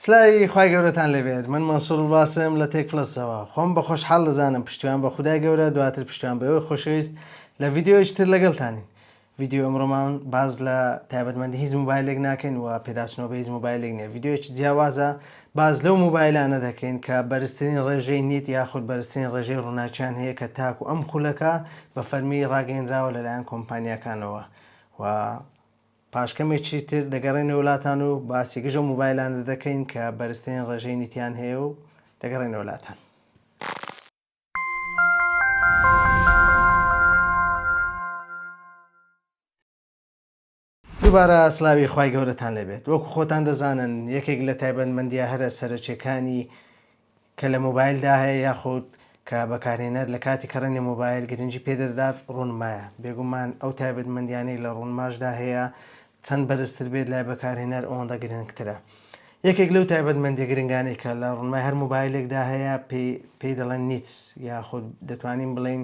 سلاوی خوای گەورەتان لێبێت من مەنسوور الباسم لە تێک پلەسەوە خۆم بە خۆشحاڵ دەزانم پشتیوان بە خودای گەورە دواتر پشتیوان بە ئێوەی خۆشەویست لە ڤیدیۆیەکی تر لەگەڵتانین ڤیدیۆ ئەمڕۆمان باس لە تایبەتمەندی هیچ موبایلێک ناکەین و پێداچنەوە بە هیچ موبایلێک نییە ڤیدیۆیەکی جیاوازە باس لەو موبایلانە دەکەین کە بەرزترین ڕێژەی nit یاخود بەرزترین ڕێژەی ڕووناکیان هەیە کە تاکو ئەم خولەکە بە فەرمی ڕاگەیەنراوە لەلایەن کۆمپانیاکانەوە و پاش کەمێکی تر دەگەڕێینەوە لاتان و باسی گشت ئەو مۆبایلانە دەکەین کە بەرزترین ڕێژەی nit یان هەیە و دەگەڕێینەوە لاتان. دووبارە سلاوی خوای گەورەتان لێبێت وەکو خۆتان دەزانن یەکێک لە تایبەتمەندیە هەرە سەرەکیەکانی کە لە مۆبایلدا هەیە یاخود کە بەکارهێنەر لە کاتی کڕینی مۆبایل گرنگی پێدەدات ڕوونمایە، بێگومان ئەو تایبەتمەندیانەی لە ڕوونماشدا هەیە چەند بەرزتر بێت لای بەکارهێنەر ئەوەندە گرنگترە. یەکێک لەو تایبەتمەندیە گرنگانەی کە لە ڕوونمای هەر مۆبایلێکدا هەیە پێی پێی دەڵێن nits یاخود دەتوانین بڵێین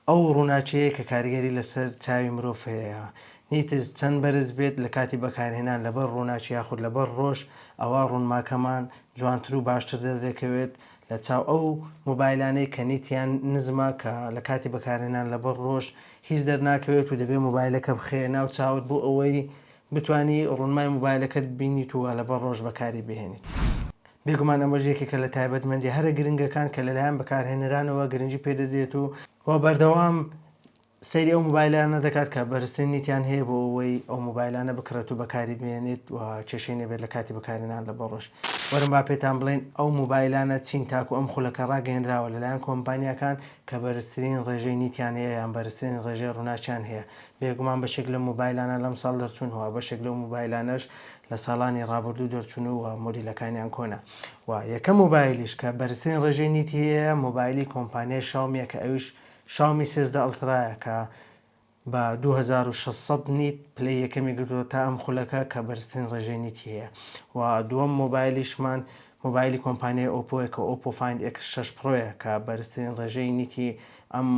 ئەو ڕووناکیەیە کە کاریگەری لەسەر چاوی مرۆڤ هەیە nits چەند بەرز بێت لە کاتی بەکارهێنان لەبەر ڕووناکی یاخود لەبەر ڕۆژ ئەوا ڕوونماکەمان جوانتر و باشتر دەردەکەوێت لە چاو ئەو مۆبایلانەی کە nit یان نزمە کە لە کاتی بەکارهێنان لەبەر ڕۆژ هیچ دەرناکەوێت و دەبێت مۆبایلەکە بخەیە ناو چاوت بۆ ئەوەی بتوانی ڕوونمای مۆبایلەکەت ببینیت و لەبەر ڕۆژ بەکاری بهێنیت. بێگومان ئەمەش یەکێکە لە تایبەتمەندی هەرە گرنگەکان کە لەلایەن بەکارهێنەرانەوە گرنگی پێدەدرێت و بەردەوام سەیری ئەو مۆبایلانە دەکات کە بەرزترین nit یان هەیە بۆ ئەوەی ئەو مۆبایلانە بکڕێت و بەکاری بهێنێت و کێشەی نەبێت لە کاتی بەکارهێنان لە بەڕۆژ. وەرن با پێتان بڵێین ئەو مۆبایلانە چین تاکو ئەم خولەکە ڕاگەیەنراوە لەلایەن کۆمپانیاکان کە بەرزترین ڕێژەی nit یان هەیە یان بەرزترین ڕێژەی ڕووناکیان هەیە. بێگومان بەشێک لەم مۆبایلانە لەم ساڵ دەرچوون و بەشێک لەو مۆبایلانەش لە ساڵانی ڕابردوو دەرچوون و مۆدیلەکانیان کۆنە و یەکەم مۆبایلیش کە بەرزترین ڕێژەی nit ی هەیە مۆبایلی کۆمپانیای شاومیە کە ئەویش شاومی 13 ئەڵترایە کە بە 2600 nit پلەی یەکەمی گرتووە تا ئەم خولەکە کە بەرزترین ڕێژەی nit ی هەیە و دووەم مۆبایلیشمان مۆبایلی کۆمپانیای ئۆپۆیە کە ئۆپۆ فایند ئێکس 6 پرۆیە کە بەرزترین ڕێژەی nit ی ئەم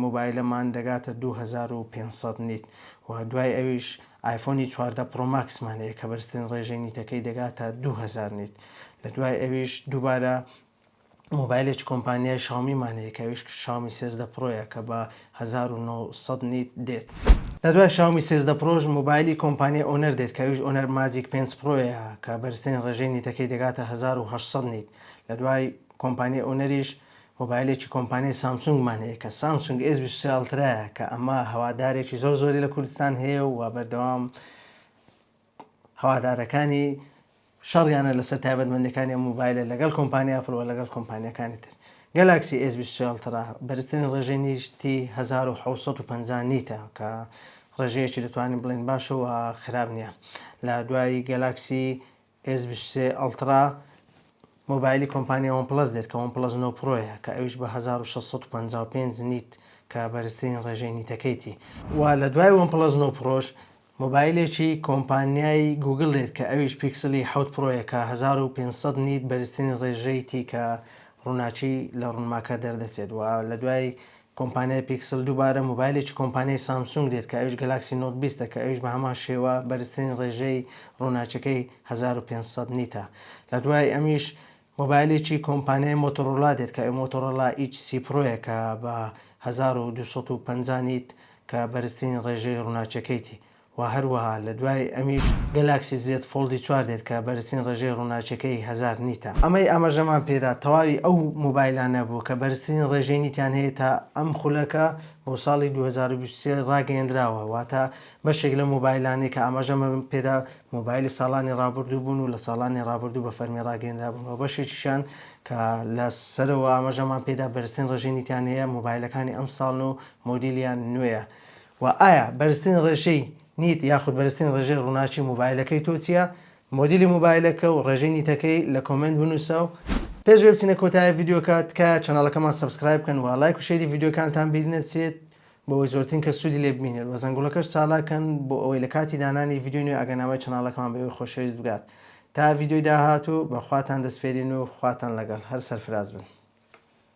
مۆبایلەمان دەگاتە 2500 nit و دوای ئەویش ئایفۆنی 14 پرۆ ماکسمان هەیە کە بەرزترین ڕێژەی nit ەکەی دەگاتە 2000 nit لە دوای ئەویش دووبارە مۆبایلێکی کۆمپانیای شاومیمان هەیە کە ئەویش شاومی 13 پرۆیە کە بە 1900 nit دێت. لە دوای شاومی 13 پرۆش مۆبایلی کۆمپانیای ئۆنەر دێت کە ئەویش ئۆنەر ماجیک 5 پرۆیە کە بەرزترین ڕێژەی nit ەکەی دەگاتە 1800 nit. لە دوای کۆمپانیای ئۆنەریش مۆبایلێکی کۆمپانیای سامسونگمان هەیە کە سامسونگ ئێس 23 ئەڵترایە کە ئەمە هەوادارێکی زۆر زۆری لە کوردستان هەیە و بەردەوام هەوادارەکانی شەڕیانە لەسەر تایبەتمەندیەکانی ئەم مۆبایلە لەگەڵ کۆمپانیا ئەپڵ و لەگەڵ کۆمپانیاکانی تر. گەلاکسی ئێس 23 ئەڵترا بەرزترین ڕێژەی nit ی 1750 nit ە کە ڕێژەیەکی دەتوانین بڵێین باشە و خراپ نییە. لە دوای گەلاکسی ئێس 23 ئەڵترا مۆبایلی کۆمپانیای وەن پڵەس دێت کە وەن پڵەس 9 پرۆیە کە ئەویش بە 1655 nit کە بەرزترین ڕێژەی nit ەکەیتی. و لە دوای وەن پڵەس 9 پرۆش مۆبایلێکی کۆمپانیای گوگل دێت کە ئەویش پیکسلی حەوت پرۆیە کە 1500 nit بەرزترین ڕێژەیتی کە ڕووناکی لە ڕوونماکە دەردەچێت و لە دوای کۆمپانیای پیکسل دووبارە مۆبایلێکی کۆمپانیای سامسونگ دێت کە ئەویش گەلاکسی نۆت 20 ە کە ئەویش بە هەمان شێوە بەرزترین ڕێژەی ڕووناکیەکەی 1500 nit ە لە دوای ئەمیش مۆبایلێکی کۆمپانیای مۆتۆرۆلا دێت کە مۆتۆرۆلا ئیج سی پرۆیە کە بە 1250 nit کە بەرزترین ڕێژەی ڕووناکیەکەیتی و هەروەها لە دوای ئەمیش گەلاکسی زێد فۆڵدی چوار دێت کە بەرزترین ڕێژەی ڕووناکیەکەی 1000 nit ە. ئەمەی ئاماژەمان پێدا تەواوی ئەو مۆبایلانە بوو کە بەرزترین ڕێژەی nit یان هەیە تا ئەم خولەکە بۆ ساڵی 2023 ڕاگەیەندراوە واتە بەشێک لەو مۆبایلانەی کە ئاماژەمان پێدا مۆبایلی ساڵانی ڕابردوو بوون و لە ساڵانی ڕابردوو بە فەرمی ڕاگەیەندرابوون و بەشێکیشیان کە لە سەرەوە ئاماژەمان پێدا بەرزترین ڕێژەی nit یان هەیە مۆبایلەکانی ئەمساڵن و مۆدیلیان نوێیە و ئایا بەرزترین ڕێژەی nit یاخود بەرزترین ڕێژەی ڕووناکی مۆبایلەکەی تۆ چییە؟ مۆدیلی مۆبایلەکە و ڕێژەی nit ەکەی لە comment بنووسە و پێش ئەوەی بچینە کۆتایی ڤیدیۆکە تکایە channel ەکەمان subscribe بکەن و لایک و share ی ڤیدیۆکانتان بیر نەچێت بۆ ئەوەی زۆرترین کەس سوودی لێ ببینێت و زەنگوڵەکەش چالاک کەن بۆ ئەوەی لە کاتی دانانی ڤیدیۆی نوێ ئاگەنامەی channel ەکەمان بە ئێوەی خۆشەویست بگات تا ڤیدیۆی داهاتوو بە خواتان دەسپێرین و خواتان لەگەڵ هەر سەرفراز بن.